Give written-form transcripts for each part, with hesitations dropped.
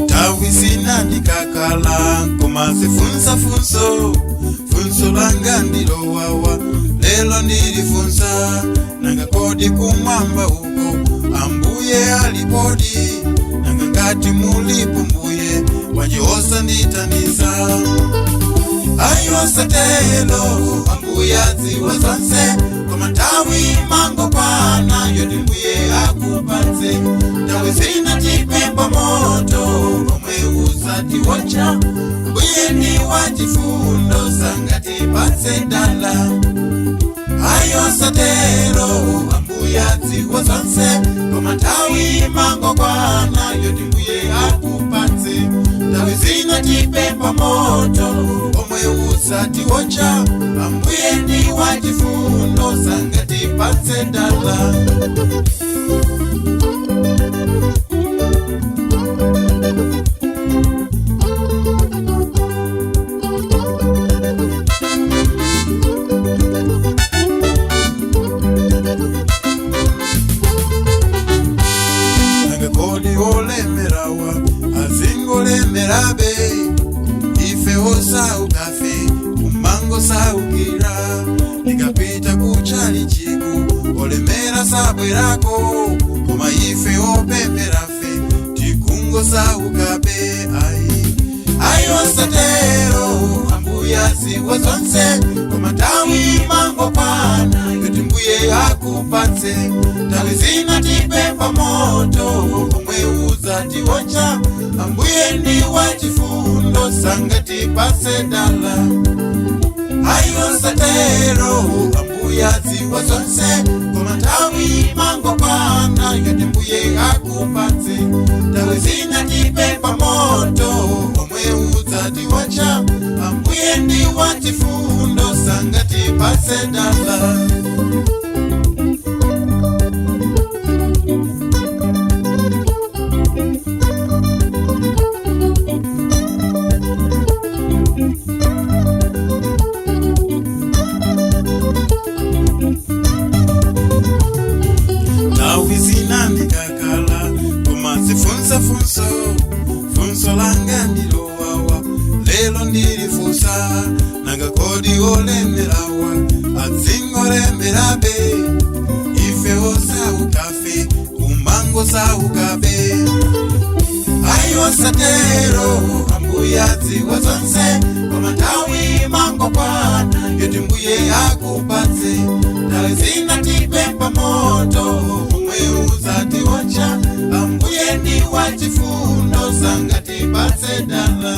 Tawi zina ndikakhala kumazifunsa funso, funso langa ndilowawa, lelo ndilifunsa: nanga kodi kumwamba uko Ambuye alipodi? Nanga ngati mulipo Mbuye, bwanji osandithandiza? Ayosatelo, Ambuye adziwa zonse, koma nthawi imangokwana yoti Mbuye akupatse. Nthawi zina tipempha moto omwe usatiwotcha, Mbuye ni wachifundo, sangatipatse dala. Ayosatelo, Ambuye adziwa zonse, koma nthawi imangokwana yoti Mbuye akupatse. Nthawi zina tipempha moto omwe usatiwotcha, Ambuye ndi wachifundo, sangatipatse dala. Nanga kodi olemerawa azingolemerabe, ife osaukafe kumangosaukira? Tikapita kuchalichiku olemera sabwerako, koma ife opempherafe tikungosaukabe. Ayi, ayosatero, Ambuye adziwa zonse, koma nthawi imangokwana yoti Mbuye akupatse. Nthawi zina tipempha moto omwe udzatiwotcha, Ambuye ndi wachifundo, sangatipatse dala. Ayosatero, Ambuye adziwa zonse, koma nthawi imangokwana yoti Mbuye akupatse. Nthawi zina tipempha moto omwe udzatiwotcha, Ambuye ndi wachifundo, sangatipatse dala. Nthawi zina ndikakhala kumazifunsa funso, funso langa ndilowawa, lelo ndilifunsa: nanga kodi olemerawa azingolemerabe, ife osaukafe kumangosaukabe? Ayosatero, Ambuye adziwa zonse, koma nthawi imangokwana yoti Mbuye akupatse. Nthawi zina tipempha moto omwe udzatiwotcha, Ambuye ndi wachifundo, sangatipatse dala.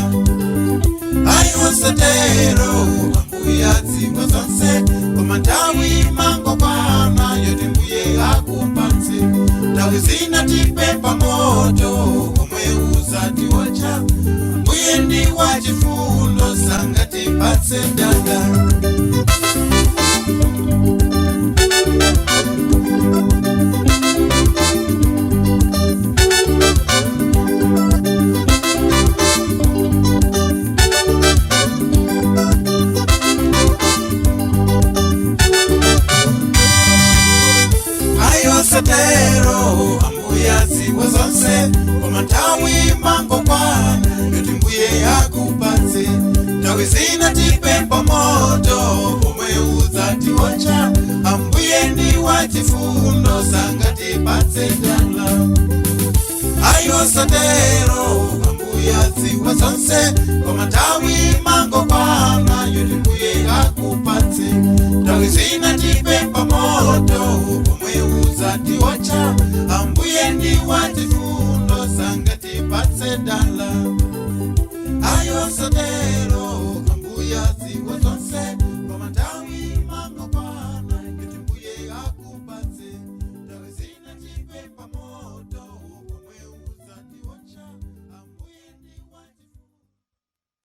Ayosatero, Ambuye adziwa zonse, koma nthawi imangokwana yoti Mbuye akupatse. Nthawi zina tipempha moto omwe udzatiwotcha, Mbuye ndi wachifundo, sangatipatse dala. Ayosatero, Ambuye adziwa zonse, koma nthawi imangokwana yoti Mbuye akupatse. Nthawi zina tipempha moto omwe udzatiwotcha, Ambuye ndi wachifundo, sangatipatse dala. Ayosatero, Ambuye adziwa zonse, koma nthawi imangokwana yoti Mbuye akupatse. Nthawi zina tipempha